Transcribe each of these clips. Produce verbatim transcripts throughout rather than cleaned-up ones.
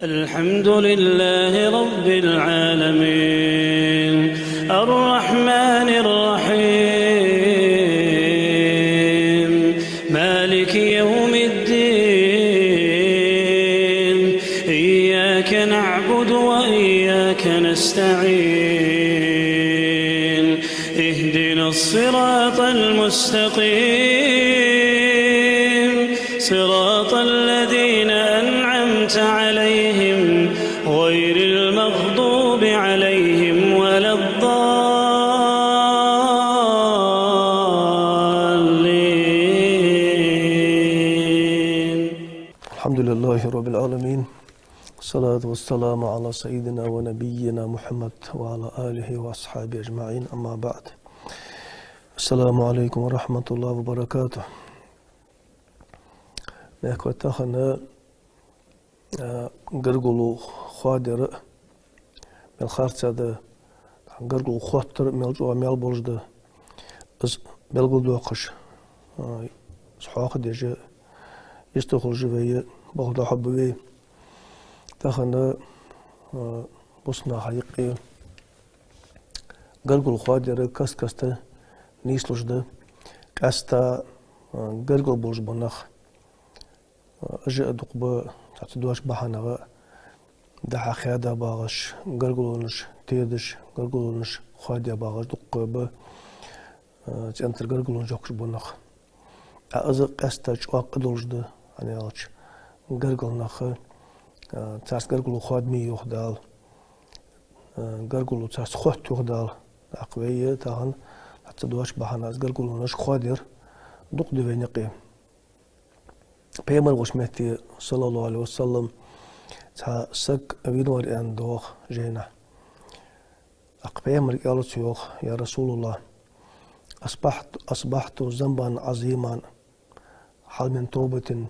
الحمد لله رب العالمين. الرحمن الرحيم. مالك يوم الدين. إياك نعبد وإياك نستعين. اهدنا الصراط المستقيم. صراط الذين أنعمت عليهم غير المغضوب عليهم ولا الضالين. الحمد لله رب العالمين. الصلاة والسلام على سيدنا ونبينا محمد وعلى آله وأصحابه أجمعين. أما بعد. السلام عليكم ورحمة الله وبركاته. Мехка тахан, а, гаргало хоадар мел харцахьа да, гаргало хоттар мел чӀоагӀа маьл болаш да, из белгалдоаккхаш, а, из хьоахадеш йистхулаш я вай, бакъда хьо ба вай. Тахан, а, бусалба наха юкъе гаргало хоадар каст-каста нийслуш да, къаьстта, а, гаргало болаш бола нах, а, уж а дукха ба, цхьацца доаца бахьанех дӀа-хьа хаьда багӀаш, гаргалонаш тедаш, гаргалонаш хоадаь багӀаш дукха ба, а, цӀентара гаргалонаш йохкаш бола нах. А из къаьстта чӀоагӀа къа долаш да, хӀана аьлча гаргара нах, а, царца гаргало хоадаме йоах Дала, а, гаргало царца хотт йоах Дала. ТӀаккха вай тахан цхьацца доаца бахьанех из гаргалонаш хоадар дукха да вайна юкъе. Пайхамар волча метте, саллаллахӀу Ӏалайхи ва саллам, цхьа саг венавар аьнна доагӀа жайнашка. ТӀаккха пайхамарга аьлар цо, йоах: «يا رسول الله، أصبحت، أصبحت ذنبا عظيما، هل من توبة؟»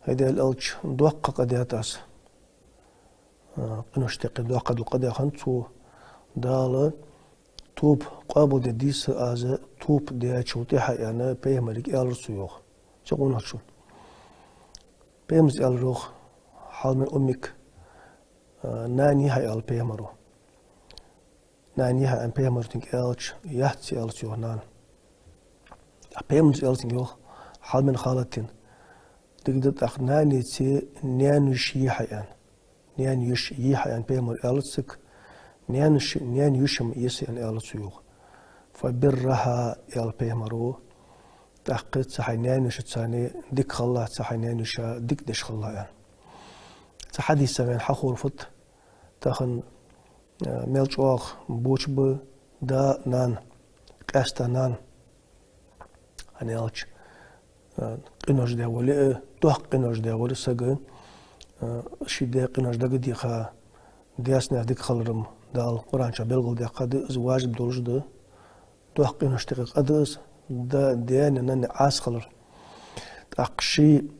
ХӀай Даьла элча, доккха къа даьд аз. А, къиношта юкъе доккха дола къа даь хиннад цо. Дала тоба къоабалдергдий са аз, тоба даьчул тӀехьагӀа, аьнна, пайхамарга аьлар цо, йоах. Цу къонахчо. Пайхамара аьлар, йоах: «هل من أمك؟» А, нана йий хьа, аьлар пайхамаро. Нана йий хьа, аьнна, пайхамаро цунга аьлча, яц, аьлар цо, йоах, нана. ТӀаккха пайхамаро аьлар цунга, йоах: «هل من خالة؟» Дика да, тӀаккха нанеи наьна-йишеи йий хьа, аьнна. Наьна-йиша йий хьа, аьнна, пайхамаро аьлар цунга. Наьна-йиша, наьна-йиша-м я са, аьнна, аьлар цо, йоах. «فبرها», аьлар пайхамаро. ТӀаккха цу хьай наьна-йишаца дика хилалахь, цу хьай наьна-йишас дика деш хилалахь, аьнна. Цу хьадиса вайна хьахоарфад тахан, а, мел чӀоагӀа боча ба да, нана, къаьстта нана. ХӀана аьлча, а, къинош даь вале а, доккха къинош даь вале а саг, а, ший даь къинош дагадеха, даьца наьна дика хилар-м Дала Къуръан чу белгалдаьккха да, из важиб долаш да. Доккха къиношта юкъе къа да из, да, даьна, нанна Ӏаса хилар. ТӀаккха ший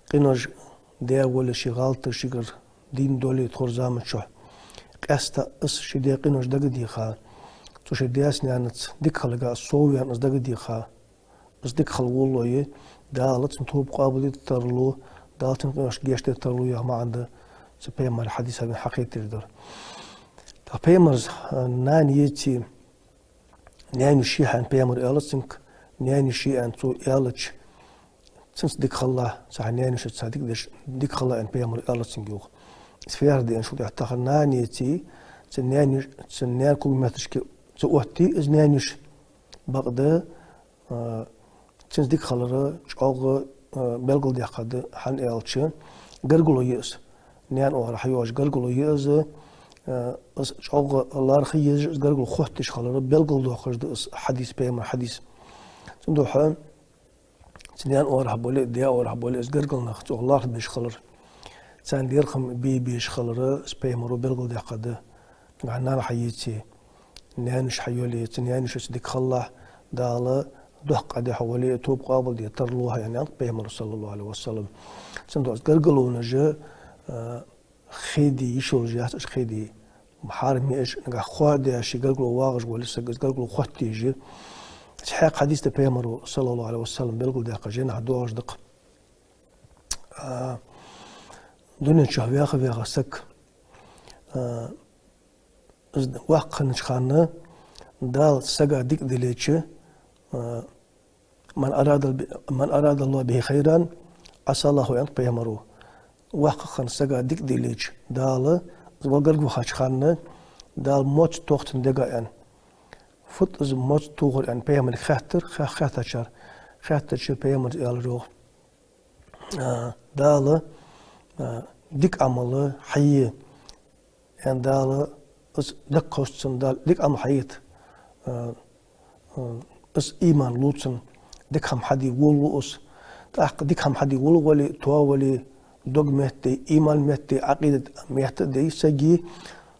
къинош даь вале, ший гӀалаташ шийгара дийна дале тхора заман чухь, къаьстта из ший даь къинош дагадеха, цу ший даьца-наьнаца дика хиларга совваьнна из дагадеха, из дика хила волалой, Дала цун тоба къоабалде тарлу, Дала цун къиношта гешт де тарлу яха маӀан да цу пайхамара хьадиса вайна хьакхетар дар. ТӀаккха пайхамара, а, нана йеций, наьна-йиша йий хьа, аьнна, пайхамаро аьлар цунга, наьна-йиша я, аьнна, цо аьлча, цунца дика хилалахь, цу хьай наьна-йишаца дика деш, дика хилалахь, аьнна, пайхамаро аьлар цунга, йоах. Из фу яхар да, аьнна, шул тӀехьа тахан нана йеций, цун наьна-йиш-, цун наьна когаметашка ца оттий из наьна-йиша, бакъда, а, цунца дика хилар чӀоагӀа, а, белгалдаьккха да, хӀана аьлча, гаргало я из. Наьна оагӀорахьа йоагӀаш гаргало я из, а, из чӀоагӀа лархӀа езаш, из гаргало хоттадеш хилар белгалдоаккхаш да из хьадис, пайхамара хьадис. Цудухьа цу наьна оагӀорахьа бале а, даь оагӀорахьа бале а, из гаргара нах цох лархӀа безаш хилар, царна дерхам бе безаш хилар из пайхамаро белгалдаьккха да. Нана хьаеце, наьна-йиша хьайоле, цу наьна-йишаца дика хилалахь, Дала доккха къа даь хьо вале а, тоба къоабалде тарлу хьа, аьннад пайхамаро, саллаллахӀу Ӏалайхи ва саллам. Цудухьа гаргалонаш, а, кхеде йиш йолаш яц уж, кхеде хьарам я уж, нагахьа хоадаь ший гаргало вагӀаш вале саг, из гаргало хоттаеш я. Цхьаькха хьадис да пайхамаро, саллаллахӀу Ӏалайхи ва саллам, белгалдаьккха жайнашка доагӀаш да-кх. А, Дунен чу ваьха-ваьха саг, а, из воккха хиннача хана Дала сага дика делча, а, «من أراد ب-، من أراد الله به خيرا عساه الله», аьннад пайхамара. Воккха хинна сага дика делча Дала, из вал гарга вахача хана, Дала моцал тох цун дега аьнна. Фуд из моцал тохар аьнна пайхамарага хаьттар, ха-, хаьттачар, хаьттача пайхамара аьлар йоах: а, Дала, а, дика Ӏамал хьае, аьнна, Дала из дагахоз цунна, Дала дика Ӏамал хьаейт, а, а, из иман лу цунна, дика хӀама хьаде волалу из. ТӀаккха дика хӀама хьаде вола вале, тоавале, дог метта дей, иман метта дей, Ӏакъидат метта дей сага,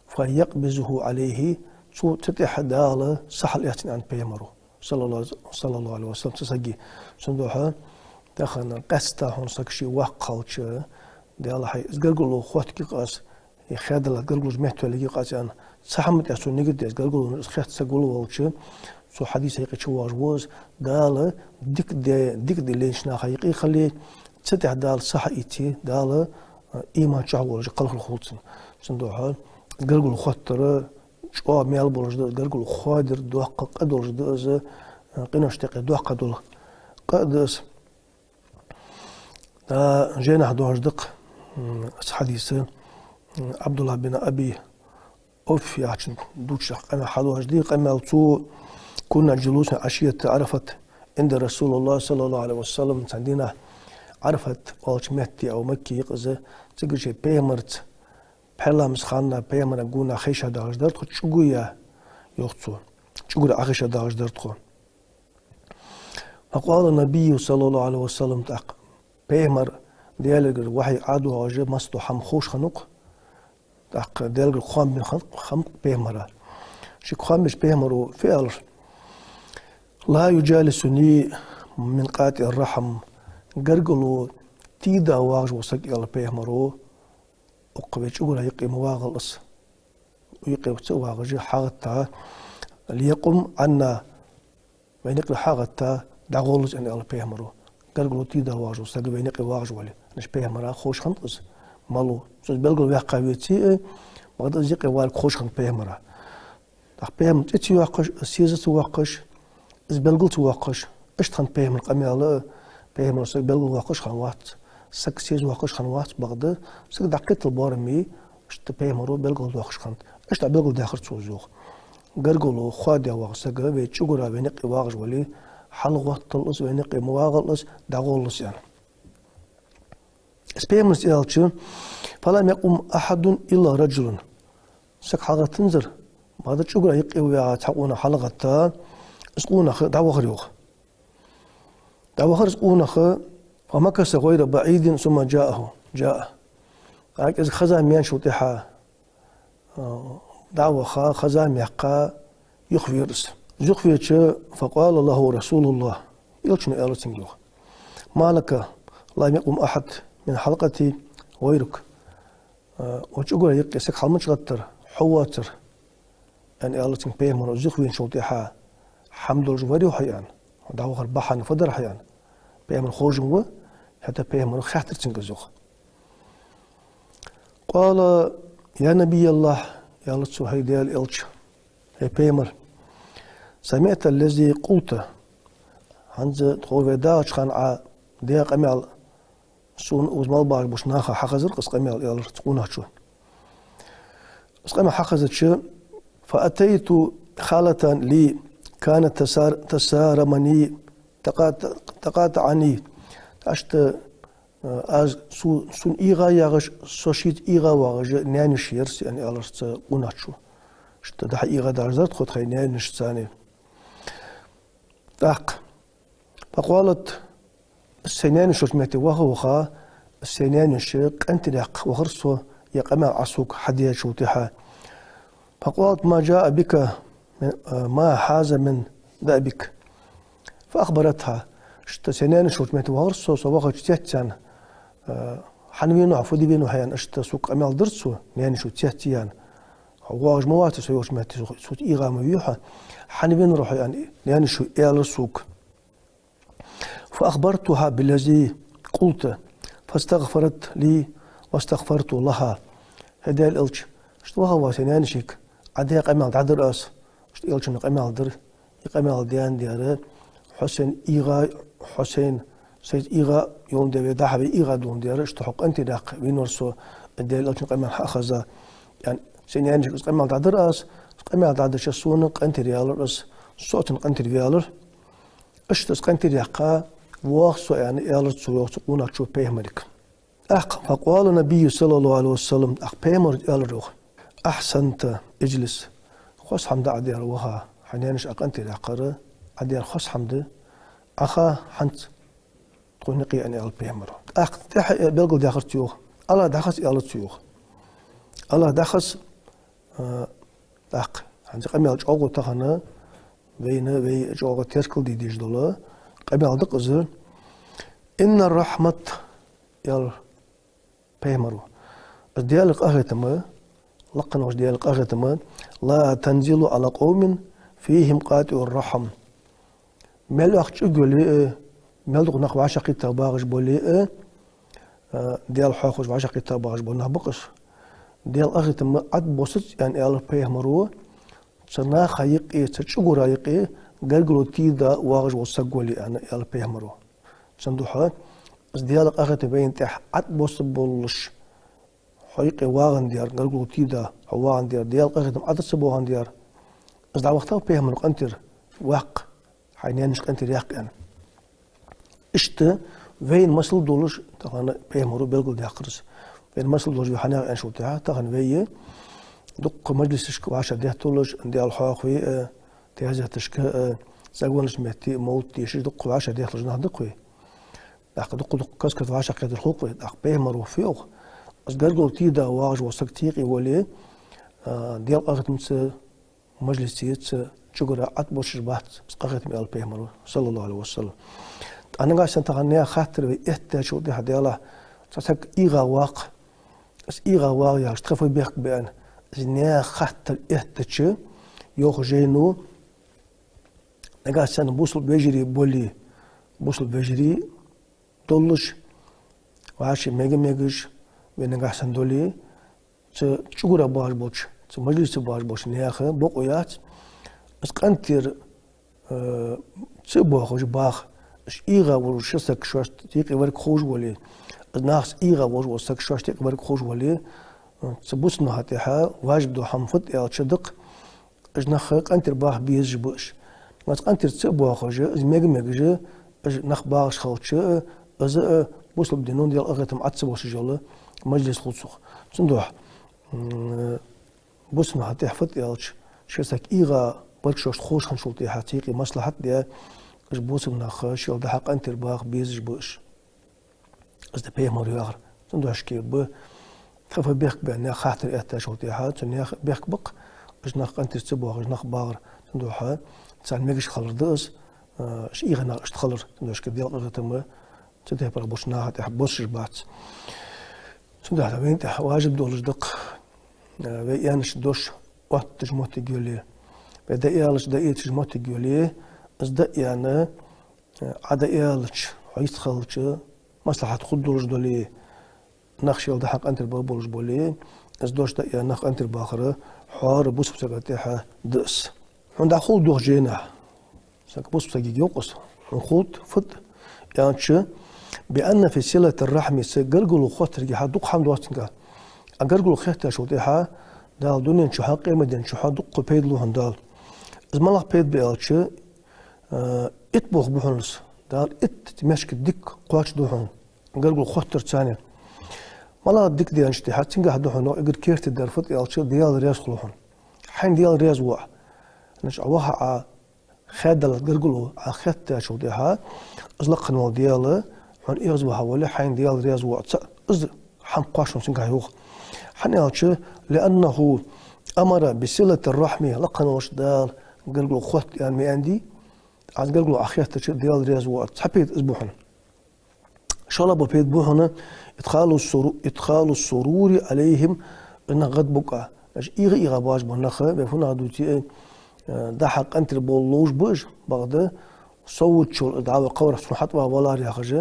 «فيقبضه عليه», цу, цу тӀехьа Дала сахьал эц цунна, аьннад пайхамара, саллаллаху, саллаллаху Ӏалайхи ва саллам, цу сага. Цудухьа тахан къаьстта хьона саг ше воккха хилча, Дала хьай из гаргало хоттаргья-кх аз, из хадалат гаргалонаш меттавелларгья-кх аз, аьнна, цхьа хӀама тӀа цо нигат даь, из гаргало из хетта саг волавелча, цу хьадиса юкъе чувоагӀаш ва из, Дала дика де-, дика делча наха юкъе хиле, цу тӀехьа Дала сахьал ийце, Дала, а, иман чу волаш кхалхар хул цунна. Цудухьа гаргало хоттар чӀоагӀа маьл болаш да из, гаргало хоадара доккха къа долаш да из, а, къиношта юкъе доккха дола къа да из. ДӀа жайнашка доагӀаш да-кх, м, из хьадис, м, Ӏабдуллахь бин Аби Авф яхачун дувцача къамаьл хьадоагӀаш да, къамаьл цо: «كنا جلوسا عشية عرفة عند رسول الله صلى الله عليه وسلم», цхьан дийнахьа Ӏарафат оалача метте, а, Макка юкъе, цигача пайхамарца, пхьеламаза хана пайхамара гонахьа хайша дахаш дар тхо, чӀугура, йоах цо, чӀугура Ӏохайша дахаш дар тхо. «فقال النبي صلى الله عليه وسلم», тӀаккха пайхамар, Даьлагара вахьи ӀодоагӀаш, массадола хӀама ховш хиннав-кх, тӀаккха Даьлагара кхоам баь хиннад-кх пайхамара. Шийга кхоам беча пайхамара фу аьлар: «لا يجالسني من قاطع الرحم», гаргало тийда вагӀаш вола саг, аьлар пайхамара, укх вай чӀугара юкъе ма вагӀалва из. Юкъе ца вагӀаш, хьалгӀатта, «ليقم عنا», вайна юкъера хьалгӀатта дӀагӀолла из, аьнна, аьлар пайхамара. Гаргало тийда вагӀаш вола саг вайна юкъе вагӀаш вале. Иштта пайхамара ховш хиннад из, малав. Цо из белгалваьккха веце а, бакъда из юкъе валарг ховш хиннад пайхамара. ТӀаккха пайхамар цӀи ца йоаккхаш, из сеза ца воаккхаш, из белгал ца воаккхаш, иштта хиннад пайхамара къамаьл а, пайхамара саг белгалвоаккхаш хиннавац, саг сезавоаккхаш хиннавац, бакъда саг дӀакхеталу боараме, иштта пайхамара белгалдоаккхаш хиннад. Иштта белгалдаьккхар цо из, йоах. Гаргало хоадаь вагӀа саг вай чӀугара вайна юкъе вагӀаш вале, хьалгӀотталва из, вайна юкъе ма вагӀалва из, дӀагӀолла из, аьнна. Из пайхамара аьлча: «فلم يقم أحد إلا رجل». Саг хьалгӀаттанзар, бакъда чӀугара юкъе ваьгӀа цхьа къонах хьалгӀатта, из къонах дӀавахар, йоах. ДӀавахар из къонах, «فمكث غير بعيد ثم جاءه، جاء». ТӀаккха из хеза маьнчул тӀехьа, а, дӀаваха, хеза мехка юхавера из. Юхавеча, «فقال له رسول الله», Элчано аьлар цунга, йоах: «ما لك لم يقم أحد من حلقتي غيرك». А, укх чӀугара юкъе саг хьалмача гӀаттар, хьо воацар, аьнна, аьлар цунга пайхамара, из юхавеначул тӀехьа хӀама долаш варий хьо, аьнна, дӀавахара бахьан фу дар хьа, аьнна. Пайхамар ховш ма вий, хӀаьта пайхамара хаьттар цунга из, йоах. «قال: يا نبي الله», аьлар цо: «ХӀай Даьла Элча, хӀай пайхамар, سمعت الذي قلت». ХӀанз тхо вай дагӀача хана Ӏа даь къамаьл, сона укхаза мел багӀаш болча наха хьахезар-кх из къамаьл, аьлар цу къонахчо. Из къамаьл хьахезача, «فأتيت خالة لي كانت تسار-، تسارمني تقاط-، تقاطعني». Иштта, а, аз, со, сона эгӀа ягӀаш, со шийца эгӀа вагӀаш наьна-йиша яр са, аьнна, аьлар цу къонахчо. Иштта дӀа-хьа эгӀа дахаш дар тхо тхоай наьна-йишаца, аьнна. ТӀаккха: «فقالت», сай наьна-йиша йолча метте ваха-ваха, сай наьна-йиша къинтӀера яьккха вахар со, ер къамаьл Ӏа сога хьадечул тӀехьа. «فقالت: ما جاء بك من، ما حاز من دأبك؟» فأخبرتها. Иштта сай наьна-йиша йолча метте вахар со, со вахача цецъяьнна, а, хӀана венав хьо, фу де венав хьо, аьнна, иштта сога къамаьл дир цо, наьна-йишо цецъяьнна. Хьо воагӀаш ма вацар со йолча метте, со, соца эгӀа ма вий хьо. ХӀана венавар хьо, аьнна, наьна-йишо аьлар сога. «فأخبرتها بالذي قلت فاستغفرت لي واستغفرت لها. ХӀай Даьла Элча, иштта ваха ва сай наьнашка, Ӏа даь къамаьл дӀадир аз, иштта Элчано къамаьл дир, из къамаьл даьнна дера, хьо сайна ийгӀа, хьо сайна, сайца ийгӀа йоландаь вай, дӀахо вай ийгӀа доландаь, иштта хьо къинтӀера яккха вийнав со, Даьла Элчан къамаьл хьахеза. ЯӀни, сай наьнашка из къамаьл дӀадир аз, из къамаьл дӀадича сона къинтӀера яьлар из, со а цунна къинтӀера ваьлар. Иштта из къинтӀера яьккха, воагӀа со, аьнна, аьлар цо, йоах, цу къонахчо пайхамарга. ТӀаккха, فقال النبي صلى الله عليه وسلم, тӀаккха пайхамара аьлар, йоах: أحسنت، اجلس. Хоза хӀама даьд Ӏа даьр, ваха, хьай наьнашка Ӏа къинтӀера яьккхар, Ӏа даьр хоза хӀама да, Ӏа ха хӀанз тхона юкъе, аьнна, аьлар пайхамара. ТӀаккха тӀехьа белгалдаьккхар цо, йоах. Ӏа дӀахаза, аьлар цо, йоах. Ӏа дӀахаза, а, тӀаккха, хӀанз къамаьл чӀоагӀа тахан, вайна, вай чӀоагӀа теркалде дезаш дола къамаьл да-кх из. إن الرحمة, аьлар пайхамара, из Даьла къахетам, лакха волча Даьла къахетам, لا تنزل على قوم فيهم قاطع رحم. Мел йоккха чӀуг йоле а, мел дукха нах вӀашагӀкхийтта багӀаш боле а, а, Даьла хьоахавеш вӀашагӀкхийтта багӀаш бола нах ба-кх уж. Даьла къахетам Ӏобоссац, аьнна, аьлар пайхамара, цу наха юкъе, цу чӀугара юкъе гаргало тийда воагӀаш вола саг вале, аьнна, аьлар пайхамара. Цудухьа из Даьла къахетам вайна тӀа Ӏобоссаболалуш, хьо юкъе вагӀандаь, гаргало тийда хьо вагӀандаь, Даьла къахетам Ӏо ца боахандаь, из дӀавахийтав пайхамара къинтӀера: ваккха, хьай наьнашка къинтӀера яккха, аьнна. Иштта вайна масал долаш, тахан пайхамара белгалдаьккхар из. Вайна масал долаш вай хьанах аьнна шул тӀехьа, тахан вай дукха мажлисашка вӀашагӀдетталуш, Даьла хьоахаве а, таьзеташка а, сагонаш метте а, мовлат дешаш, дукха вӀашагӀдетталуш нах да-кх вай. ТӀаккха дукха-дукха каст-каста вӀашагӀкхетар хул-кх вай. ТӀаккха пайхамара фу йоах? Из гаргало тийда воагӀаш вола саг цу юкъе вале, а, Даьла къахетамца, мажлисаца, чӀугара Ӏобоссаш бац из къахетам, аьлар пайхамара, صلى الله عليه وسلم. ТӀаккха нагахьа санна тахан наьха хаттар вай эттачул тӀехьа, Даьллахь, цхьа саг ийгӀа ваккха, из ийгӀа вагӀа яхаш тха фу бехк ба, аьнна, из наьха хаттар эттача, йоах жайно, нагахьа санна бусалба вежарий боле, бусалба вежарий долаш, вӀаши мега-мегаш, вай нагахьа санна дале, цу чӀугара багӀаш болча, цу мажлисе багӀаш болча наьха бокъо яц из къинтӀера, э, ца боахаш баха, уж ийгӀа волаш ши саг шоашта юкъе варг ховш вале, из нахаца ийгӀа волаш вола саг шоашта юкъе варг ховш вале, э, цу бусалба наха тӀехьа важиб дола хӀама фуд аьлча, да-кх уж нах къинтӀера баха безаш ба уж. Из къинтӀера ца боахаш, из мега-мегаш, уж нах багӀаш хилча, из а бусалба дино Даьла къахетам Ӏо ца боссаш йола мажлис хул цох. Цудухьа, м, бусалба наха тӀехьа фуд аьлча, ши саг ийгӀа варг шоашта ховш хинначул тӀехьа, цу юкъе маслахьат а даь, уж бусалба нах шоайла дӀа-хьа къинтӀера баха безаш ба уж. Из да пайхамара яхар. Цудухьа шке ба, тха фу бехк ба, аьнна, наьха хаттар эттачул тӀехьа, цу наьха бехк ба-кх, уж нах къинтӀера ца боахаш, уж нах багӀар. Цудухьа царна мегаш хилар да из, а, уж ийгӀа нах иштта хилар. Цудухьа шке Даьла къахетам цу тайпара болча наха тӀехьа боссаш бац. Цудухьа вайна тӀехьа важиб долаш да-кх, а, вай аьннача дош оттадеш моттиг йоле, вай дӀааьлча дӀаэцаш моттиг йоле, из дӀааьнна, Ӏа дӀааьлча, хьо йистхилча, маслахьат хургдолаш дале, нах шоайла дӀа-хьа къинтӀера бергболаш бале, из дош дӀааьнна нах къинтӀера бахар хӀара бусалба сага тӀехьа да из. Хьона дӀахулда, йоах жайно, сага, бусалба сагага йоах из, хьона хулда, фуд аьлча, بأن في صلة الرحم, цу гаргало хоттаргахьа дукха хӀама доацанга. Ӏа гаргало хоттачул тӀехьа Дала дунен чухьа, къематден чухьа дукха пайда лу хьона Дала. Из малагӀа пайда ба аьлча, Э, итт болх бу хьона из. Дала итт мехка дика кхоачашду хьона, гаргало хоттарца. МалагӀа дика да аьнначул тӀехьа, цунгахьа да хьона эггара керттера дар фуд аьлча, Даьла раьза хул хьона. Хьайна Даьла раьза воӀ. Значит, Ӏа ваха Ӏа хаьдда латта гаргало Ӏа хоттачул тӀехьа, из лакха вола Даьла хьона эгӀазвахавале, хьайна Даьла раьза воӀ ца, из хӀама кхоачаш хьона цунгахьа, йоах. ХӀана аьлча, لأنه أمر بصلة الرحم, лакха волча Дала гаргало хотта аьнна ма аьннадий, Ӏа гаргало Ӏа хоттача Даьла раьза воӀ ца, цхьа пайда из ба хьона. ШоллагӀа бола пайда ба хьона, إدخال السرو-, إدخال السرور عليهم, нах гӀадбугаш. Значит, ийгӀа-ийгӀа багӀаш бола нах, вай фу нах дувце а, э, дӀа-хьа къинтӀера болаш ба уж, бакъда, со вувцачул дӀаваха кхаварах цунна хьатӀаваха валар яхаш,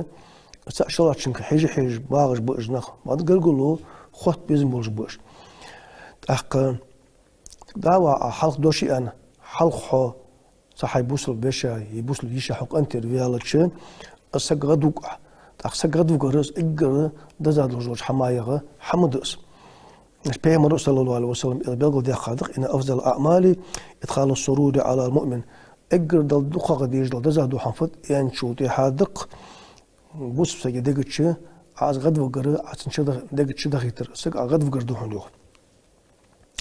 цхьа шоллагӀчунга хьежа-хьежа багӀаш ба уж нах. Ма гаргало хотта безам болаш ба уж. ТӀаккха дӀаваха Ӏа хьалха дош аьнна, хьалха хьо цу хьай бусалба веший, е бусалба йиший хьо къинтӀера ваьлча, из саг гӀадвуг Ӏа. ТӀаккха саг гӀадвугар из эггара деза долаш долча хӀамаех хӀама да из. Пайхамара, صلى الله عليه وسلم, из белгалдаьккхад-кх: «إن أفضل الأعمال إدخال السرور على المؤمن». Эггара Далла дукхагӀа дезаш дола деза дола хӀама фуд аьнначул тӀехьагӀа да-кх бусалба сага дега чу Ӏа из гӀадвугар, Ӏа цун чу дах-, дега чу дахийтар, саг Ӏа гӀадвугар да хьона, йоах.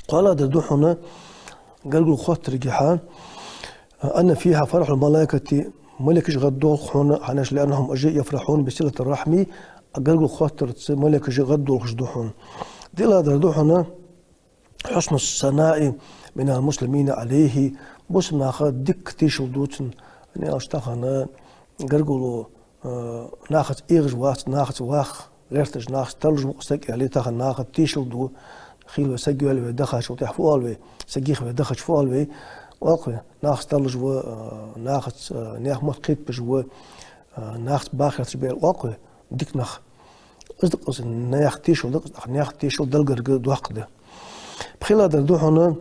КхоалагӀдар да хьона гаргало хоттаргахьа: «أن فيها فرح الملائكة», малейкаш гӀаддолх хьона, хӀана аьлча, «لأنهم», уж, «يفرحون بصلة الرحم», гаргало хоттарца малейкаш гӀаддолхаш да хьона. ДиълагӀдар да хьона: «حسن الثناء من المسلمين عليه», бусалба наха дика тешал ду цунна. ХӀана аьлча, тахан гаргало, э, нахаца эгӀаш вац, нахаца ваха гӀерташ, нахаца тарлуш ва-кх саг, аьле, тахан наха тешал ду. Хийла вай саг йоалае вай дахачул тӀехьагӀа фу оал вай, саг йоалае вай дахача фу оал вай? Оал-кх вай: нахаца тарлуш ва, э, нахаца, э, наьха мотт кхетабеш ва, э, нахаца баха гӀерташ ба, аьле, оал-кх вай дика нах. Из да-кх из, наьха тешал да-кх из, наьха тешал Далла гарга доккха да. ПхелагӀдар да хьона,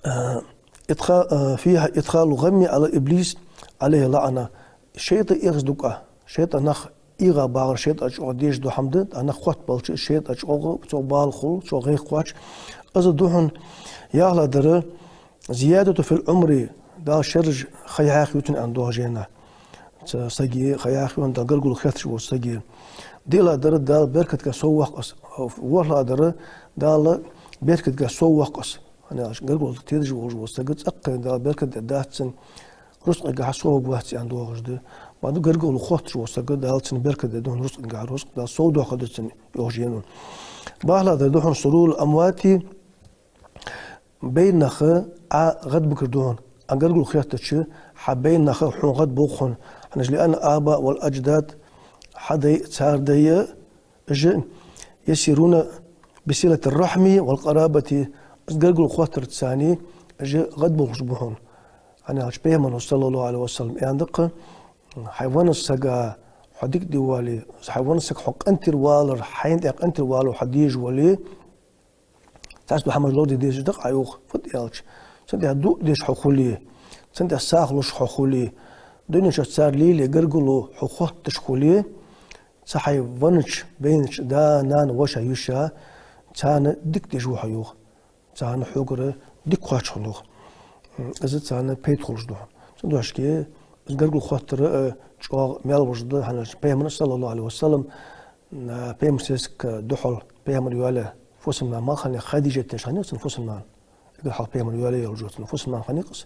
э, إدخا-، э, «فيها إدخال الغم على إبليس عليه اللعنة». ШайтӀа эгӀаздуг Ӏа, шайтӀа нах эгӀа багӀар шайтӀа чӀоагӀа дезаш дола хӀама да, а нах хоттабелча шайтӀа чӀоагӀа, цо бала хул, цо гӀайгӀа кхоач. Из да хьона. ЯлхлагӀдар: «زيادة في العمر», Дала шераш ха яхьийта аьнна доагӀа жайна. Цу сага ха яхьийта, Дала гаргало хетташ волча сага. ДиълагӀдар: Дала беркатагахьа сов воаккх из. ВорхӀлагӀдар: Дала беркатагахьа сов воаккх из. ХӀана аьлча, гаргало тедаш волаш вола саг цӀаккха Дала беркат дергдац цунна, рузкъагахьа сов варгвац аьнна доагӀаш да. Ма гаргало хотташ вола саг Дала цунна беркат дергда хьона рузкъагахьа, рузкъа Дала сов доаккхаргда цунна, йоах жайно. БархӀлагӀдар да хьона: «سرور الأموات», Байнараш Ӏа гӀадбугар да хьона, Ӏа гаргало хеттача, хьа байнараш хьона гӀадбулх хьона. ХӀана аьлча, «لأن الآباء والأجداد», хьа дай, цар дай, уж, «يسيرون بصلة الرحم والقرابة», из гаргало хоттарца царна уж гӀадбулхаш ба хьона. ХӀана аьлча, Пайхамара, صلى الله عليه وسلم, аьннад-кх: хьай веннача сага хьо дика де вале, хьай веннача сага хьо къинтӀера валар, хьайна тӀехьа къинтӀера валар хьо дезаш вале, царца дола хӀамаш лораде дезаш да-кх Ӏа, йоах. Фуд аьлча, цунна тӀехьа дуӀа деш хьо хуле, цунна тӀехьа сагӀа луш хьо хуле, дунен чу цар лелае гаргало хьо хотташ хуле, цу хьай веннача, байнача да, нана, воша, йиша, царна дика деш ва хьо, йоах. Царна хьогара дика кхоач хьона, йоах. Из царна пайда хулаш да хьона. Цудухьа из гаргало хоттар, э, чӀоагӀа маьл болаш да, хӀана аьлча Пайхамара, صلى الله عليه وسلم, э, Пайхамара сесаг духьал Пайхамар йоалае фусам-нана мел хиннай, Хадижат яхаш хиннай цун фусам-нана. Эггара хьалха Пайхамар йоалае йолча цун фусам-нана хиннай-кх из.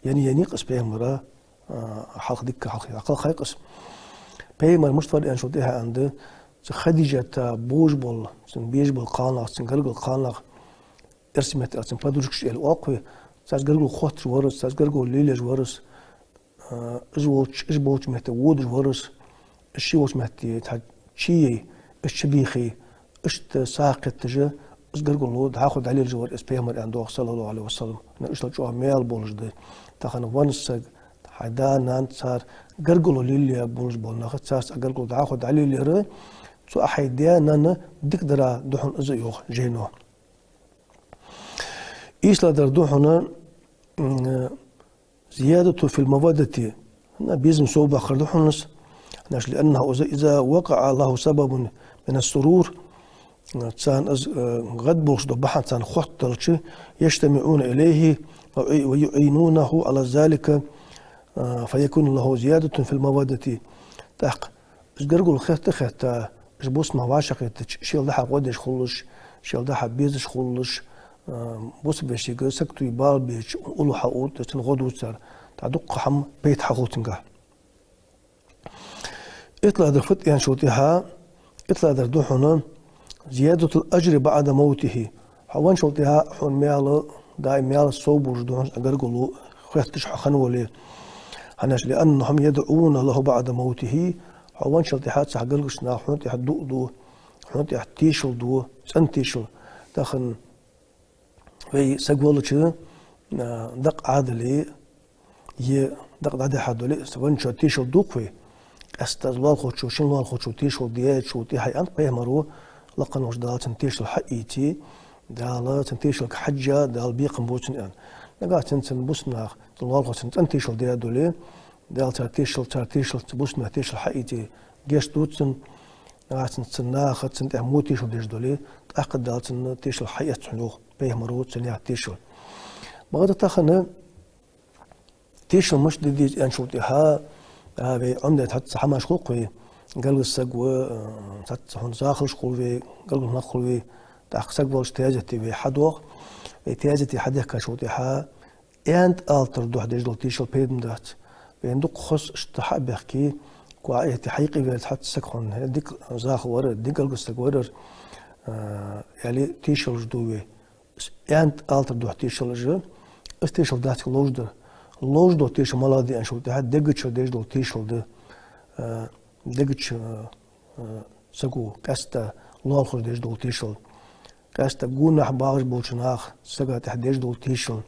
Енай, енай-кх из Пайхамара, а, хьалха дика, хьалха, хьалха хиннай-кх из. Пайхамара мишта вар аьнначул тӀехьагӀа аьннад, цу Хадижата божабола, цун безаш бола кхалнах, цун гаргара кхалнах, эрсий меттала цун подружкаш аьле оал-кх вай, царца гаргало хотташ вар из, царца гаргало лелаеш вар из, а, уж волча, уж болча метте водаш вар из, уж ше волча метте цхьа чу яй, уж чу бийхай, иштта сагӀа кхетташ, из гаргало дӀахо дӀалелаеш вар из Пайхамар, аьнна доагӀа, صلى الله عليه وسلم. ХӀана аьлча, иштта чӀоагӀа маьл болаш да. Тахан веннача сага, хьай да, нана, цар гаргало лелае болаш бола нах, царца Ӏа гаргало дӀахо дӀалелаяр, цу Ӏа хьай даь-наьна дика дара да хьона из, йоах жайно. ИйслагӀдар да хьона, м, «زيادة في المودة». ХӀана безам сов баккхар да хьона из? ХӀана аьлча, «لأنه إذا وقع له سبب من السرور», царна из, э, гӀадбулхаш дола бахьан царна хоттадалча, «يجتمعون إليه ويعينونه على ذلك، э، فيكون له زيادة في المودة». ТӀаккха уж гаргало хетта-хетта, уж бусалба нах вӀашагӀкхетача, шоайла дӀа-хьа гӀо деш хулаш, шоайла дӀа-хьа безаш хулаш, а, бусалба вешийга сагота бала беча уллув хьаоттаде, цунна гӀо дувцар, тӀаккха дуккха хӀама пайда хьахул цунгахьа. ИтталагӀдар фуд аьнначул тӀехьагӀа, итталагӀдар да хьона «زيادة الأجر بعد موته». Хьо венначул тӀехьагӀа хьона маьл, даим маьл сов болаш да хьона, гаргало хетташ хьо хинна вале. ХӀана аьлча, «لأنهم يدعون له بعد موته». Хьо венначул тӀехьагӀа цу хьа гаргарча наха хьона тӀехьа дуӀа ду, хьона тӀехьа тешал ду, цӀена тешал. Тахан вай саг валлача, а, дакъа Ӏадале, е дакъа дӀадихьа дале, венначоа тешал ду-кх вай. къаьстта из лоалахочо, шин лоалахочо тешал даьчул тӀехьагӀа аьннад пайхамаро, лакха волча Дала цунна тешал хьаийце, Дала цун тешалга хьежжа, Дала бекхам бу цунна аьнна. Нагахь санна цун бусалба наха, цун лоалахочо цунна цӀена тешал даь дале, Дала цар тешал, цар тешал, цу бусалба наьха тешал хьаийце, гешт ду цунна, нагахь санна цу наха цунна тӀехьа во тешал деш дале, тӀаккха Дала цунна тешал хьаэц хьона, йоах пайхамаро, цу наьха тешал. Бакъда тахан тешал мишта де деза аьнначул тӀехьагӀа, а, вай Ӏомадаь цхьацца хӀамаш хул-кх вай, гаргара саг ва, а, цхьацца хьона захалш хул вай, гаргара нах хул вай, тӀаккха саг волча тезете вай хьадоагӀа. Вай тезете хьадехкачул тӀехьагӀа аьннад алатар духьа деш дола тешал пайда ма дац. Вайна дукха хоза иштта хьа а бехке, кхо а эти хьайкъе ваьлча, цхьацца саг хьона, хӀе, дика захал вар ер, дика гаргара саг вар ер, а, аьле тешалаш ду вай. Аьннад алатар духьа тешалаш, из тешал дац-кх ловш дар. Ловш дола тешал малагӀа да аьнначул тӀехьагӀа дега чура деш дола тешал да, а, дега чу, а, саго къаьстта лоалахочо деш дола тешал. Къаьстта гонахьа багӀаш болча наха сага тӀехьа деш дола тешал.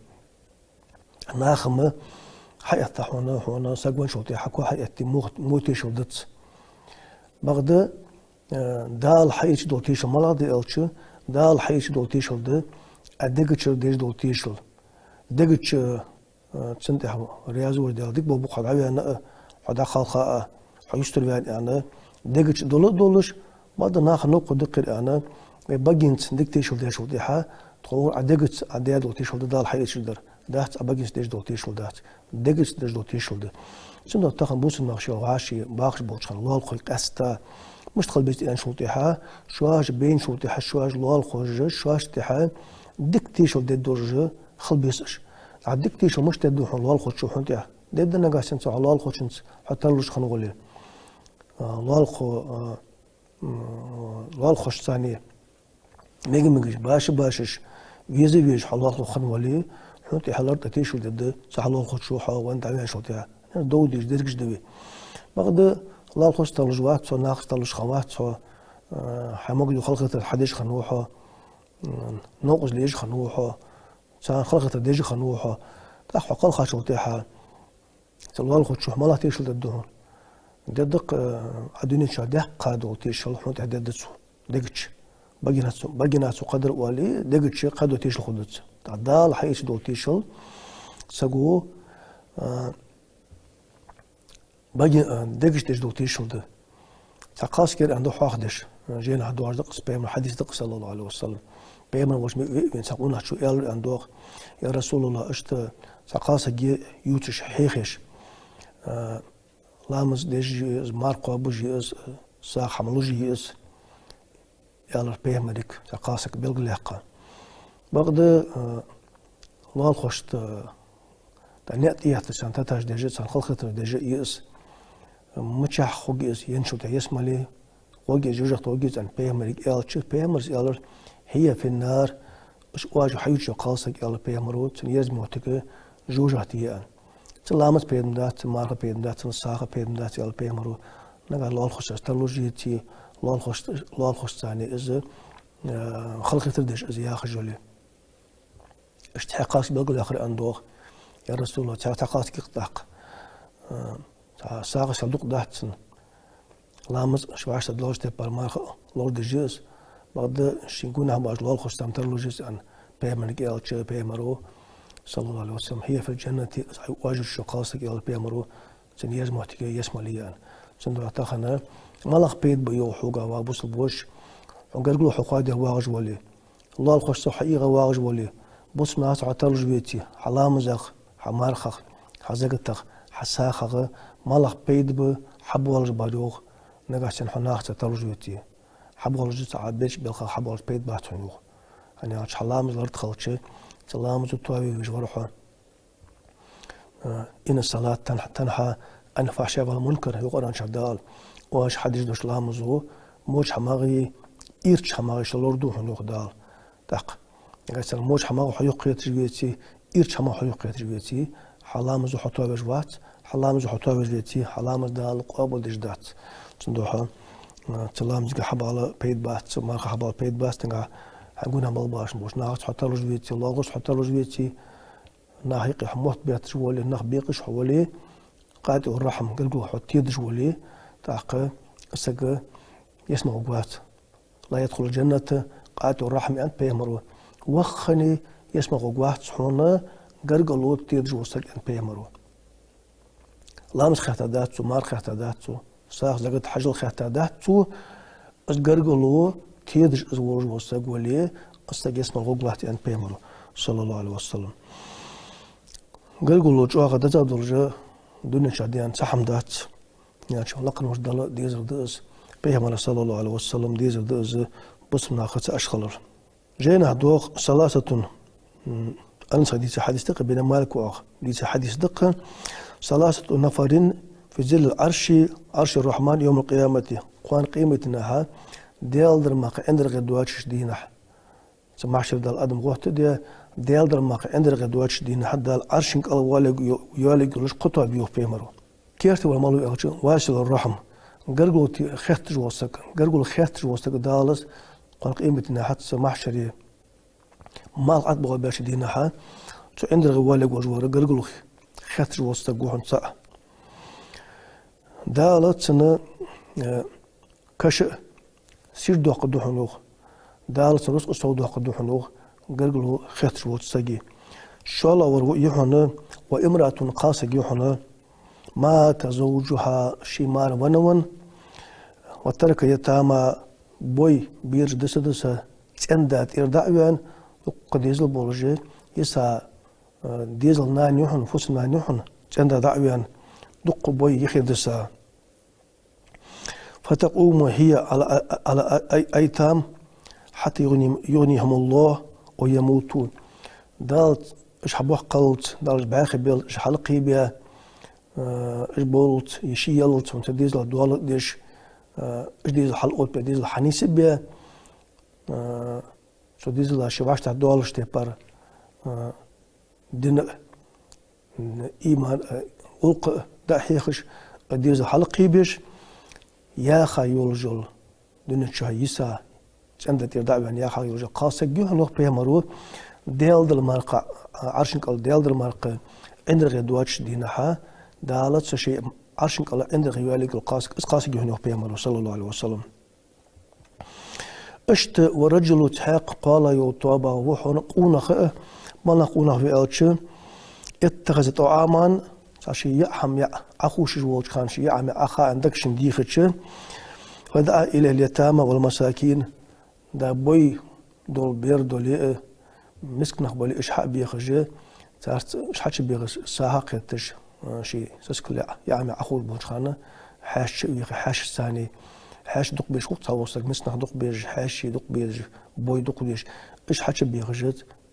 Наха-м хьаэтта хьона, хьона саг венначул тӀехьагӀа кхы хьаэтте во, во тешал дац. Бакъда, э, Дала хьаийцаш дола тешал малагӀа да аьлча, Дала хьаийцаш дола тешал да, а дега чура деш дола тешал. Дега чу, э, цунна тӀехьа раьза волаш Даьла, дика болх ба-кх хьо дӀаваьнна а, хьо дӀакхалха а, хьо юстара ваьнна аьнна, дега чу дола а долаш, бакъда наха новкъа даккхар аьнна, вай багенца дика тешал дечул тӀехьагӀа, тхо Ӏа дегаца Ӏа даь дола тешал да Дала хьаийцаш дар. Дац, Ӏа багенца деш дола тешал дац. Дегаца деш дола тешал да. Цудухьа тахан бусалба нах шоай вӀаши бахаш болча хана лоалахой къаьстта мишта хила беза аьнначул тӀехьагӀа, шоаш байначул тӀехьагӀа, шоаш лоалахой, шоашта тӀехьа дика тешал дергдолаш хила беза уж. Ӏа дика тешал мишта дергда хьона лоалахочо хьона тӀехьа? Дергда нагахь санна цу хьа лоалахочунца хьо тарлуш хинна вале. А, лоалахо, а, м, лоалахошца цхьана мега-мегаш, баша-башаш, веза-везаш хьо лоалахо хинна вале, хьона тӀехьа лартӀа тешал дергда цу хьа лоалахочо хьо венна дӀаваьнначул тӀехьагӀа. Дов деш дергаш да вай. Бакъда лоалахошца тарлуш вац хьо, нахаца тарлуш хинна вац хьо, а, хьа могаш дола халахетар хьадеш хинна ва хьо, м, новкъостал еш хинна ва хьо, царна халахетар деш хинна ва хьо. ТӀаккха хьо кхалхачул тӀехьагӀа цу лоалахочо хьона малагӀа тешал дергда хьона? Дергда-кх, э, Ӏа дунен чу даьккха дола тешал хьона тӀехьа дергда цо, дега чу. Багенах цо, багенах цо кхадар а оале, дега чу кхаь дола тешал хургда цо. ТӀаккха Дала хьаийцаш дола тешал саго, э, баге-, э, дега чу деш дола тешал да. Цхьа кхалсаг яр аьнна да хьоахадеш, э, жайнашка доагӀаш да-кх из, пайхамара хьадис да-кх, саллаллахӀу Ӏалайхи ва саллам. Пайхамар волча ме-, ве-, вена цхьа къонахчо аьлар аьнна доагӀа: «Я РасулаллахӀ, иштта цхьа кхалсаг я ювцаш хьехаш, э, ламаз деш я из, марха кхоабаш я из, сагӀа хьа ма луш я из», — аьлар пайхамарга, цхьа кхалсаг белгалъяьккха. Бакъда, э, лоалахошта, э, тӀа ниӀ тӀаэттача царна таташ деш а, царна халахетар деш а я из, мичахьа хургья из, енначул тӀехьа ялсмале хургья из, жожагӀате хургья из аьнна пайхамарга аьлча, пайхамара аьлар: «هي في النار», уж оаш хьаювцаш йола кхалсаг, аьлар пайхамаро, цун ерза моттиг жожагӀате я аьнна. Цун ламаз пайда ма бац, цун марха пайда ма бац, цун сагӀа пайда ма бац, аьлар пайхамаро. Нагахь лоалахошца из тарлуш еце, лоалахош-, лоалахошца цхьана из, э, халахетар деш из яхаш йоле. Иштта хьекхаш белгалъяхар аьнна доагӀа: «Я РасулаллахӀ, цхьа, цхьа кхалсаг я-кх тӀаккха, э, цхьа сагӀаш хила дукха дац цун. Ламаз ший вӀаштӀехьа долча тайпара, марха лорадеш я из. Бакъда ший гонахьа боацача лоалахошца цхьана тарлуш я из», — аьнна пайхамарга аьлча, пайхамаро, саллаллахӀу Ӏалайхи ва саллам: «هي في الجنة», уж хьаювцаш йола кхалсаг, аьлар пайхамаро, цун ерза моттиг ялсмале я аьнна. Цудухьа тахан малагӀа пайда ба йоах хьога, ва бусалба воша, хьона гаргало хьо кхоадеш вагӀаш вале, лоалахошца хьо эгӀа вагӀаш вале, бусалба нахаца хьо тарлуш веце, хьа ламазах, хьа мархах, хьа закатах, хьа сагӀах малагӀа пайда ба хьабоалаш бар, йоах, нагахь санна хьо нахаца тарлуш веце. Хьабоалаш да цхьа Ӏа беча белхах хьабоалаш пайда бац хьона, йоах. ХӀана аьлча хьа ламаз лартӀа хилча, цу ламазо тоаве везаш вар хьо. Э, «إن الصلاة تنهى عن الفحشاء والمنكر», йоах Къуръан чу Дала. Оаш хьадеш дола ламазо воча хӀамагӀеи ирча хӀамагӀеи шо лораду хьона, йоах Дала. ТӀаккха нагахь санна воча хӀамагӀа хьо юхакхеташ веце, ирча хӀамагӀа хьо юхакхеташ веце, хьа ламазо хьо тоавеш вац, хьа ламазо хьо тоавеш веце, хьа ламаз Дала къоабалдеш дац. Цудухьа, э, цу ламазага хьабала пайда бац, цу марха хьабала пайда бац, нагахь хьа гонахьа балбашна болча нахаца хьо тарлуш веце, лоалахошца хьо тарлуш веце, наха юкъе хьо мотт бетташ вале, нах бекъаш хьо вале, قاطع الرحم, гаргало хьо тедаш вале, ТӀаккха саг ялсмала гӀоргвац. «لا يدخل الجنة قاطع رحم», аьннад пайхамара. Ваххана ялсмала гӀоргвац хьона гаргало тедаш вола саг, аьннад пайхамара. Ламаз хаттар дац цо, марха хаттар дац цо, сагӀа, закат, хьажол хаттар дац цо, из гаргало тедаш из волаш вола саг вале, из саг ялсмала гӀоргвац, аьннад пайхамара, صلى الله عليه وسلم. Гаргало чӀоагӀа дезагӀа долаш дунен чу даьнна цхьа хӀама дац. Яьннача лакхвеннача Дала дезар да из, пайхамара, صلى الله عليه وسلم, дезар да из, бусалба наха ца Ӏаш хилар. Жайнахьа доагӀа: ثلاثة, м, Анаса дийца хьадис да-кх, бин Малика оаха дийца хьадис да-кх: «ثلاثة نفر في ظل عرش، عرش الرحمن يوم القيامة». Кхоана къематдийнахьа Даьла дар мара кхы ӀиндагӀе доацача дийнахьа, цу махьшаре Дала адам гӀоттаде, Даьла дар мара кхы ӀиндагӀе доацача дийнахьа Дала Ӏарша кӀал йоалаергйолаш кхо тоаба я, йоах пайхамара. Керттера вар малув аьлча, «واصل الرحم», гаргало хетташ вола саг, гаргало хетташ вола саг Дала, кхоана къематдийнахьа цу махьшаре малх ӀотӀабоагӀаш баьча дийнахьа, цу ӀиндагӀе йоалаергйолаш вар гаргало хетташ вола саг ва хьона цаӀ. Дала цунна, э, каша сийрдоаккхаргда хьона, йоах. Дала цунна рузкъа совдоаккхаргда хьона, йоах, гаргало хетташ волча сага. ШоллагӀвар ва, я хьона, «وامرأة», кхалсаг я хьона, «مات زوجها», ший мар венна ва, «وتركت يتامى», бой, бераш диса-диса, цӀен-да тӀера дӀа а ваьнна, дукха дезал болаш, йиса, э, дезала нана я хьона, фусам-нана я хьона, цӀен-да дӀа а ваьнна, дукха бой, юхе диса. «فتقوم هي على، على الأيتام حتى يغني، يغنيهم الله أو يموتوا». Дала уж хьабоаккхалца, Дала уж бӀаьхий беллалца, уж хьалкхебе, э, уж боллалца, е ше еллалца, цу дезала доал а деш, э, уж дезал хьалотабе, дезал хьанийсбе, э, цу дезала ше вӀаштӀехьа доаллача тайпара, э, дина а, иман а, гӀулакх а дӀа а хьехаш, а, дезал хьалкхебеш, яха йолаш йола, дунен чу йиса, цӀен-да тӀера дӀа а ваьнна, яха йолаш йола кхалсаг я хьона, йоах пайхамара, Даьла дар мара кхы, а, Ӏарша кӀал Даьла дар мара кхы ӀиндагӀе доацача дийнахьа, Дала цу ший Ӏарша кӀал ӀиндагӀе йоалаергйола кхалсаг, из кхалсаг я хьона, йоах пайхамара, صلى الله عليه وسلم. Иштта «ورجل», цхьаькха кхоалагӀа йола тоаба ва хьона къонах а, малагӀа къонах ва аьлча, «اتخذ طعاما», цхьа ший яа хӀама яа Ӏохувшаш волча хана, ший яа хӀама яа Ӏоха аьнна дагашка дийхача, «فدعا إليه اليتامى والمساكين», да, бой дола бер доле а, миска нах бале а, уж хьа а бехаш, царца уж хьачубехаш, сагӀа а кхетташ, а, ший сискал яа, яа хӀама яа Ӏохувш болча хана, хьаьший а веха, хьаьший санна, хьаьший дукха безаш хул цхьавола саг, миска нах дукха безаш, хьаьший дукха безаш, бой дукха деш, уж хьачубехаш,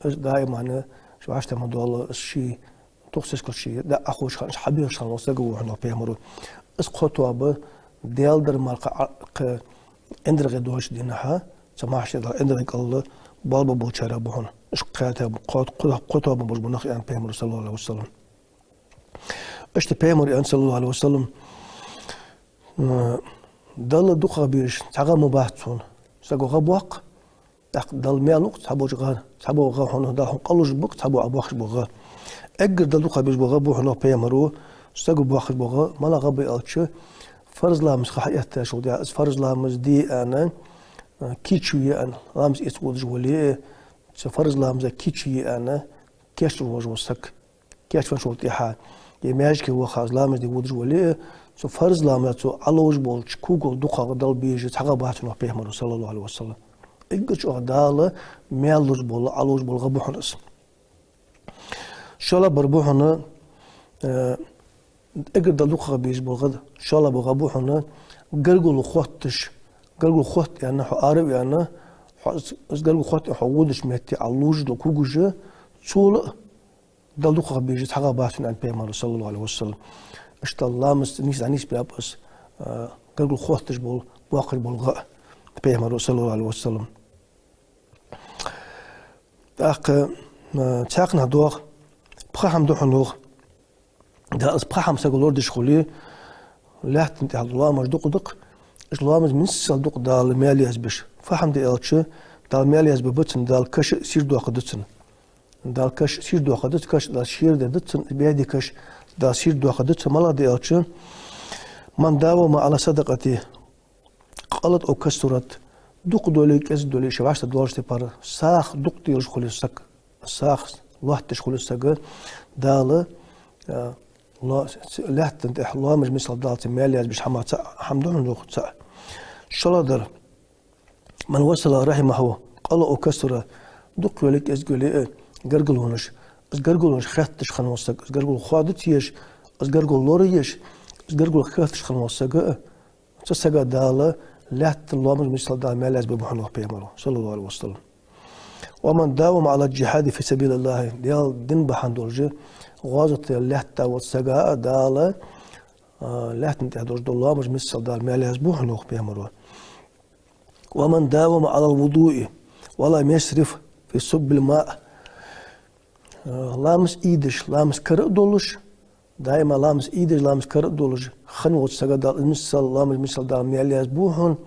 уж даиман, уж вӀаштӀехьа ма доалла, уж ший тух сискал ший дӀа Ӏохувш хана, уж хьабехаш хинна вола саг ва хьона, йоах пайхамара. Из кхо тоаба Даьла дар мара кхы, кхы ӀиндагӀе доацача дийнахьа, цу махьшаре Дала ӀиндагӀе кӀал боалабергболчарех ба хьона. Уж кхаьча кхо, кхо, кхо тоаба болаш ба нах, аьннад пайхамара, صلى الله عليه وسلم. Иштта пайхамара аьннад, صلى الله عليه وسلم, м, Далла дукхагӀа безаш цхьа гӀа ма бац хьона. Саго гӀа боаккх, тӀаккха Далла маьл лу-кх цхьаболча гӀа, цхьабола гӀа хьона, Дала хьона къа луш ба-кх цхьабола Ӏа боаккхаш бола гӀа. Эггара Далла дукхагӀа безаш бола гӀа ба хьона, йоах пайхамара, саго боаккхаш бола гӀа, малагӀа гӀа ба аьлча, фарз ламаза ха хьаэттачул тӀехьагӀа, из фарз ламаз де аьнна, а, кийчо е аьнна, ламаз эца водаш вале а, цу фарз ламаза кийчо е аьнна, кийчвеш вола саг. Кийчвенначул тӀехьагӀа, е маьждиге ваха из ламаз де водаш вале а, цу фарз ламаза цо Ӏоловш болча когал дукхагӀа Далла безаш цхьа гӀа бац хьона, йоах пайхамара, صلى الله عليه وسلم. Эггара чӀоагӀа Дала маьл луш бола, Ӏоловш бола гӀа ба хьона из. ШоллагӀбар ба хьона, э, эггара Далла дукхагӀа безаш бола гӀа, шоллагӀбар гӀа ба хьона, гаргало хотташ, гаргало хотт аьнна, хьо ара а ваьнна, хьо из, из гаргало хотт аьнна хьо водача метте Ӏоловш дола когаш, цул а Далла дукхагӀа безаш цхьа гӀа бац хьона, аьннад пайхамара, صلى الله عليه وسلم. Иштта ламаза нийса дӀанийсбаьб из, а, гаргало хотташ бола, боаккхаш бола гӀа, пайхамара, صلى الله عليه وسلم. ТӀаккха, а, цхьаькханахьа доагӀа: пхи хӀама да хьона, йоах. Да, из пхи хӀама саго лорадеш хуле, лаьттан тӀа лоамаш дукха да-кх, уж лоамаш миссел дукха Дала маьл язбеш. Пхи хӀама да аьлча, Дала маьл язбергба цунна, Дала каша сийрдоаккхаргда цунна. Дала каша сийрдоаккхаргда цунна, каша Дала шера дергда цунна, бӀаьдий каша Дала сийрдоаккхаргда цунна, малагӀа да аьлча, من داوم على الصدقة قلت أو كثرت, дукха долий, кӀезига долий, ший вӀаштӀехьа долча тайпара сагӀа дукха делаш хуле саг, сагӀа лоаттадеш хуле саг, Дала, а, ло-, лаьттан тӀа лоамаш миссел Дала цун маьл язбеш хӀама цаӀ, хӀама да хьона, йоах, цаӀ. ШоллагӀдар: من وصل رحمه قل أو كثر, дукха йолий, кӀезига йолий, э, гаргалонаш, из гаргалонаш хетташ хинна вола саг, из гаргало хоадац еш, из гаргало лораеш, из гаргало хетташ хинна вола саг, э, цу сага Дала лаьттан лоамаш миссел Дала маьл язбергба хьона, йоах пайхамара, صلى الله عليه وسلم. ومن داوم على الجهاد في سبيل الله, Даьла дина бахьан долаш гӀазоте лаьтта волча сага а Дала, а, лаьттан тӀа долаш дола лоамаш миссел Дала маьл язбу хьона, йоах пайхамара. ومن داوم على الوضوء ولم يسرف في صب الماء. Ламаз ийдеш, ламаз кара а долаш, даим ламаз ийдеш, ламаз кара а долаш хинна волча сага Дала, из миссел, ламаз миссел Дала маьл язбу хьона,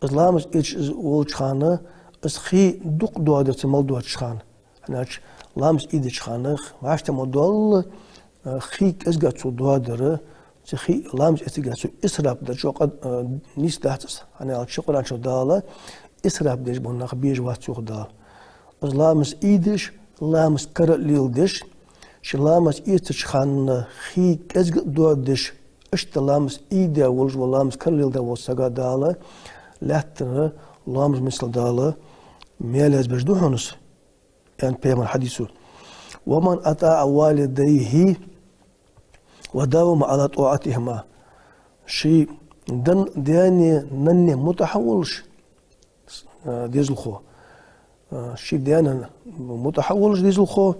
из ламаз ийдеш из волча хана, из хий дукха доадар цун мел доацача хана. ХӀана аьлча ламаз ийдеча хана вӀаштӀехьа ма доалла, а, хий кӀезига цо доадар, цу хий ламаз эцаргахьа цо исраф дар чӀоагӀа, а, нийса дац из. ХӀана аьлча Къуръан чу Дала исраф деш бола нах безаш вац, йоах Дала. Из ламаз ийдеш, ламаз кара а леладеш, ший ламаз эцача хана хий кӀезига а доадеш, иштта ламаз ийдеш волаш вола, ламаз кара леладеш волча сага Дала лаьттара лоамаш миссел Дала маьл язбеш да хьона из, аьннад пайхамара хьадисо. ومن أطاع والديه وداوم على طاعتهما. Ший дан-, даьна, нанна мутӀахьа волаш, а, дезалхо. А, ший даьна мутӀахьа волаш дезалхо,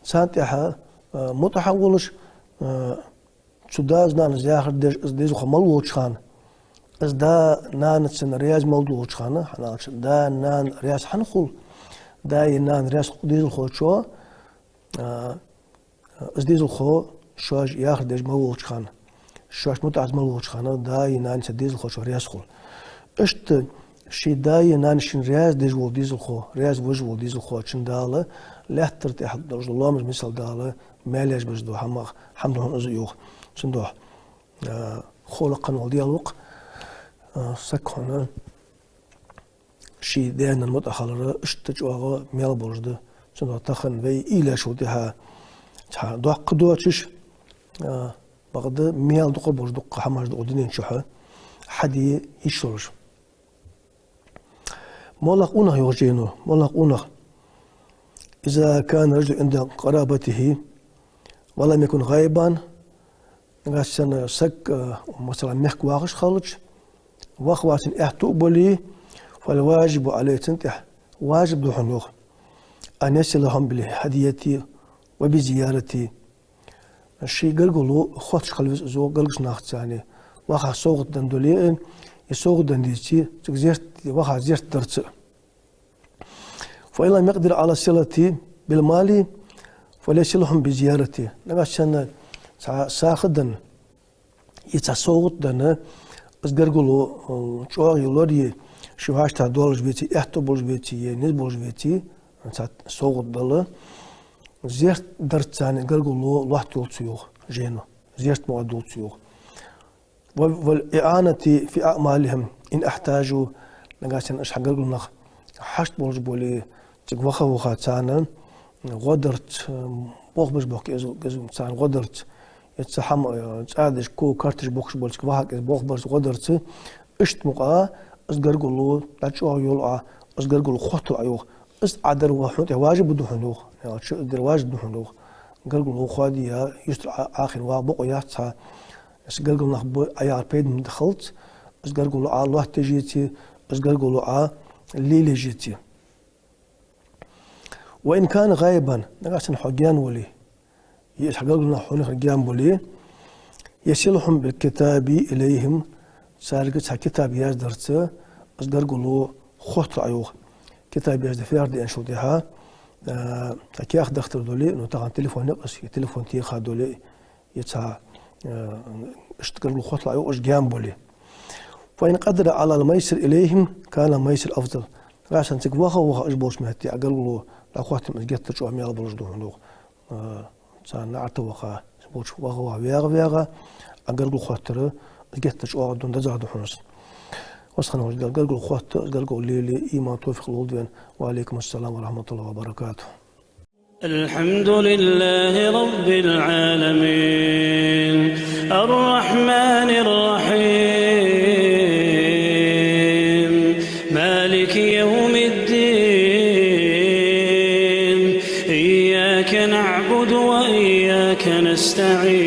царна тӀехьа, а, мутӀахьа волаш, а, цу дас-нанас яхар деш из дезалхо мел волча хана, из да-нана цунна раьза мел долча хана, хӀана аьлча да-нана раьза хӀана хул, даи нанеи раьза хул дезалхочоа, а, из дезалхо шоаш яхар деш мел волча хана, шоашта мутӀахьа мел волча хана, даи нанеи цу дезалхочоа раьза хул. Иштта ший даи нанеи шийна раьза деш вола дезалхо, раьза веш вола дезалхочунна Дала лаьттара тӀа долаш дола лоамаш миссел Дала маьл язбеш дола хӀама, хӀама да хьона из, йоах. Цудухьа, а, ховлакх хинна вола Даьла ва-кх, а, саг хьона ший даьна мутӀахьа хилар иштта чӀоагӀа маьл болаш да. Цудухьа тахан вай уйла еш вола тӀехьа цхьа доккха доацаш, а, бакъда маьл дукха болаш да-кх хӀамаш, дукха дунен чухь хьаде йиш йолаш. МоллагӀа къонах, йоах жайно, моллагӀа къонах: إذا كان الرجل عند قرابته ولم يكن غائبا, нагахьа санна саг, а, масала, мехка вахаш хилча, ваха-ваха цун аьттув а болий, فالواجب عليه, цунна тӀехьа важиб да хьона, йоах, أن يصلهم بالهدية وبالزيارة. Ший гаргало хотташ хила веза из, йоах, гаргарча нахаца, ваха совгӀат денна дале а, е совгӀат денна деце а, цига зерт, ваха зерт дарца а. فإن لم يقدر على الصلة بالمال فليصلهم بالزيارة. Нагахьа санна цхьа сагӀа денна, е цхьа совгӀат денна, из гаргало, э, чӀоагӀа е лорае, ший вӀаштӀехьа долаш веце, аьттув болаш веце, е низ болаш веце, цхьа совгӀат дала, зерт дарца царна гаргало лоаттайолаш да, йоах жайно. Зерт ма оалаш да, йоах. و-، والإعانة في أعمالهم إن احتاجوا. Нагахьа санна уж хьа гаргара нах хьашт болаш боле, цига ваха-ваха царна гӀо дарца, болх беш боахк из, из царна гӀо дарца, е цхьа хӀама, э, цӀа деш, ков, карташ бохкаш болча цига ваха-ваха из болх барца, гӀо дарца, иштта мукъа из гаргало дӀачӀоагӀйоал Ӏа, из гаргало хоттал Ӏа, йоах. Из Ӏа дар ва хьона тӀа важиб да хьона, йоах. Яьлча из дар важиб да хьона, йоах. Гаргало хоадае, юстара Ӏа-, Ӏа хинна ваха бокъо яц хьа. Из гаргара нах ба Ӏа яхар пайдана да халц, из гаргало Ӏа лоаттаеш еце, из гаргало Ӏа лелаеш еце. وإن كان غائبا, нагахьа санна хьо гаьна вале, е из хьа гаргара нах хьонехьа гаьна бале, يصلهم بالكتاب إليهم, царга цхьа китаб яздарца из гаргало хоттал Ӏа, йоах. Китаб язде фу яхар да аьнначул тӀехьа, а, цхьа каьхат дахийтар дале, ну, тахан телефон я-кх из, е телефон теха дале, е цхьа, э, иштта гаргало хоттал Ӏа, йоах, уж гаьна бале. فإن قدر على الميسر إليهم كان الميسر أفضل. Нагахьа санна цига ваха-ваха уж болча метте Ӏа гаргало дӀахоттам из геттара чӀоагӀа маьл болаш да хьона, йоах. Э, царна наӀарга ваха, уж болча ваха-ваха, вагӀа-вагӀа Ӏа гаргало хоттар Геттара чӀоагӀа да, дезагӀа да хьона из. Веза хинна волча Дала гаргало хотта, гаргало лелае иман, товфикъ лолда вайна. وعليكم السلام ورحمة الله وبركاته. الحمد لله رب العالمين. الرحمن الرحيم. مالك يوم الدين. إياك نعبد وإياك نستعين.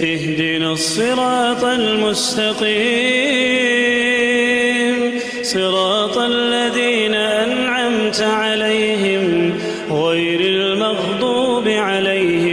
اهدنا الصراط المستقيم. صراط الذين أنعمت عليهم غير المغضوب عليهم